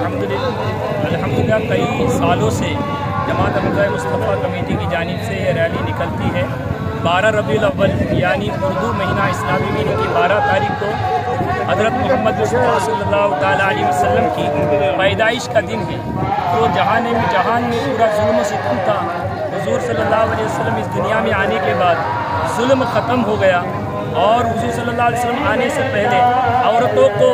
अल्हम्दुलिल्लाह कई सालों से जमात अहमदिया मुस्तफ़ा कमेटी की जानिब से ये रैली निकलती है। 12 रबीउल अव्वल यानी उर्दू महीना इस्लामी महीने की 12 तारीख को हज़रत मोहम्मद मुस्तफ़ा सल्लल्लाहु तआला अलैहि वसल्लम की पैदाइश का दिन है। तो जहान में पूरा जुल्म सितम था। हुज़ूर सल्लल्लाहु अलैहि वसल्लम इस दुनिया में आने के बाद जुल्म ख़त्म हो गया और हुज़ूर सल्लल्लाहु अलैहि वसल्लम आने से पहले औरतों को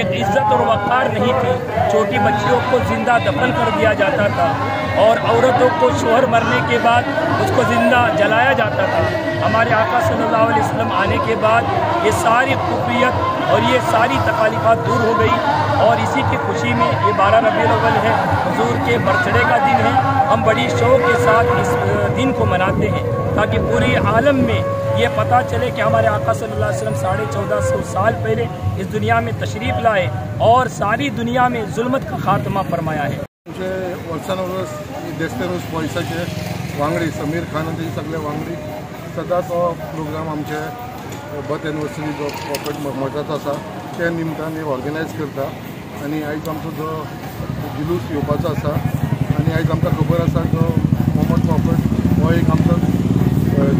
एक इज़्ज़त और वक़ार नहीं थी। छोटी बच्चियों को ज़िंदा दफन कर दिया जाता था और औरतों को शोहर मरने के बाद उसको ज़िंदा जलाया जाता था। हमारे आका सल्लल्लाहु अलैहि वसल्लम आने के बाद ये सारी कुफरियत और ये सारी तकालीफात दूर हो गई और इसी की खुशी में ये 12 रबीउल अव्वल है, हुज़ूर के बर्थडे का दिन है। हम बड़ी शौक़ के साथ इस दिन को मनाते हैं ताकि पूरी आलम में ये पता चले कि हमारे आका सल्लल्लाहु अलैहि वसल्लम 1450 साल पहले इस दुनिया में तशरीफ़ लाए और सारी दुनिया में जुल्मत का खात्मा फरमाया है। आमचे वर्सान वर्स देस्ते रोज पॉयसाचे वांगडी समीर खान आनी तेजे सगळे वांगडी सदांच हो प्रोग्राम आमचे बर्थ एनिवर्सरी जो प्रॉफेट मोहम्मदाचो आसा त्या निमतान एक ऑर्गनायज करता आनी आयज आमचो जो जुलूस येवपाचो आसा आनी आयज आमकां खबर आसा जो मोहम्मद प्रॉफेट हो एक आमचो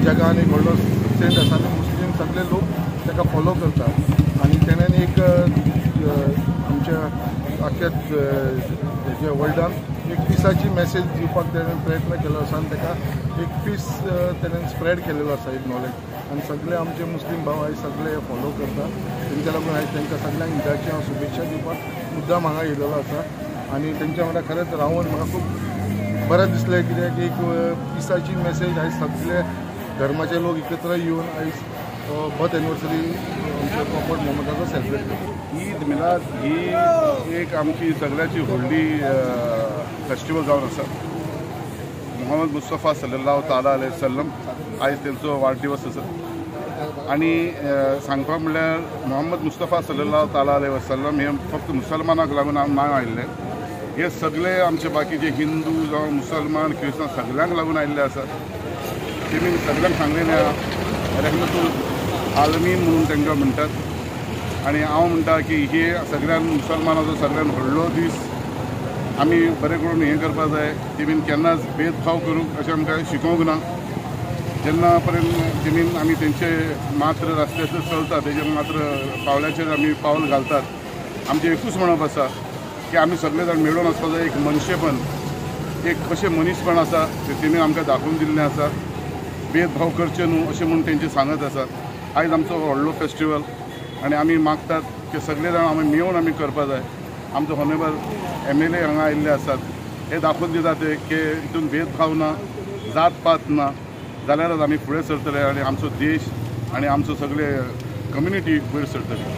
जगान एक व्हडलो सेंट आसा आनी मुस्लीम सगळे लोक ताका फॉलो करता आनी तेणेन एक आमच्या आख्या हेजे वर्ल्डान एक पिसाची मॅसेज दिवपाक तेणेन प्रयत्न केलो आसा आनी ताका एक पीस तेणेन स्प्रेड केलेलो आसा एक नॉलेज आनी सगळे आमचे मुस्लीम भाव आयज सगळे फॉलो करता। तेंच्या लागून आयज तांकां सगळ्यांक ईदाची हांव शुभेच्छा दिवपाक मुद्दाम हांगा येयलेलो आसा आनी तेंच्या वांगडा खरेंच रावन म्हाका खूब बरें दिसलें कित्याक एक पिसाची मॅसेज आयज सगळे धर्माचे लोक एकत्र येवन आयज बर्थ एनिवर्सरी आमच्या प्रॉफेट मोहम्मदाचो सेलिब्रेट करता। ईद मिलाद ही एक आमची सगळ्याची व्हडली फेस्टिवल जावन आसा। मोहम्मद मुस्तफा सल्लल्लाहु ताला अलैहि वसल्लम आयज तेंचो वाडदिवस आसा आनी सांगपाक म्हणल्यार मोहम्मद मुस्तफा सल्लल्लाहु ताला अलैहि वसल्लम हे फक्त मुसलमानाक लागून नांव आयिल्लें, हे सगळे आमचे बाकीचे हिंदू जावं मुसलमान क्रिस्तांव सगळ्यांक लागून आयिल्ले आसात। तेमी सगळ्यांक सांगलेलें आहा रहमतुल आलमीन म्हणून तांकां म्हणटात आनी हांव म्हणटा की हे सगळ्यान मुसलमानाचो सगळ्यान व्हडलो दीस आमी बरें करून हें करपाक जाय। तेमीन केन्नाच भेदभाव करूंक अशें आमकां शिकोवंक ना। जेन्ना पर्यंत तेमीन आमी तेंचे मात्र रस्त्याचेर चलता तेजे मात्र पावलाचेर आमी पावल घालतात। आमचें एकूच म्हणप आसा की आमी सगळे जाण मेळून वचपाक जाय। एक मनशेपण एक कशें मनीसपण आसा तें तेमी आमकां दाखोवन दिल्लें आसा। भेदभाव करचे न्हू अशें म्हूण तेंचे सांगत आसा। आयज आमचो व्हडलो फेस्टिवल आनी आमी मागतात की सगळे जाण आमी मेळून आमी करपाक जाय। आमचो होनेबल MLA हांगा आयिल्ले आसात हे दाखोवन दितात ते की हितून भेदभाव ना, जात पात ना जाल्यारच आमी फुडें सरतले आनी आमचो देश आनी आमचो सगळे कम्युनिटी वयर सरतली।